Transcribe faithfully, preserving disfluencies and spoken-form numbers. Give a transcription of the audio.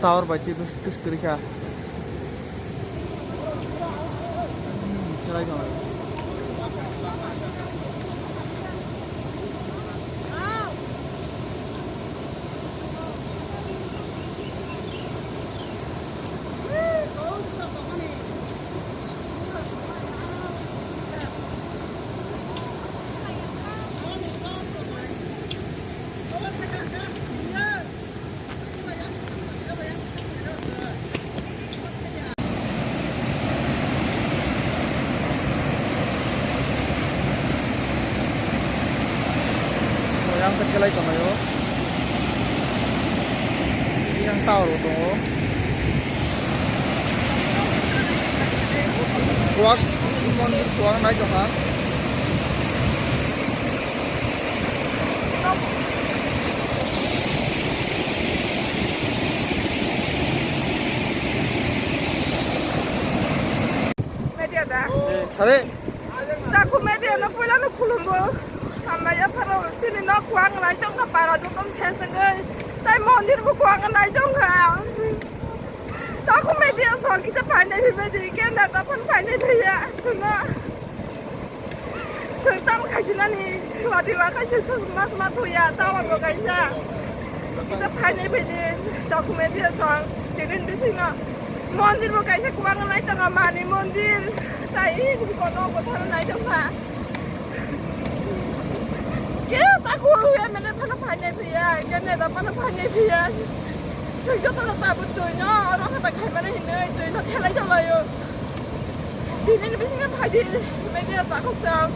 Tower bai twi tus tus kwrwi kha. Khelai tongo. Yang kecil aja tongo. Yang tower tongo. Kuak, mondir kuak nai tongkha. Media da. Are. Taku media no puila no khulumbo. Hambai ya pharo chini nok kuang nai tongkha para joton sesengoi. Tai mondir bo kuang nai tongkha. Taku media song kita painai bibedi kenda tapan painai bhiya. Suna. Sengtam khaijinani wadiwa kaisa sengma sma thuya, tower bo kaisa. Kita phainai phaidi document ya song, tinin bisingno mondir bo kaisa kwbangma nai tongo, mani mondir. Tai kono kotharo nai tongkha. Ke ta ko M L A phano phainai phiya, ke neta phano phainai phiya. Sengjo phano tabuk twi no, oro kata khaimani hinwi twi no khelai jalayo. Tinin bisingo phaidi, media takhuk chang.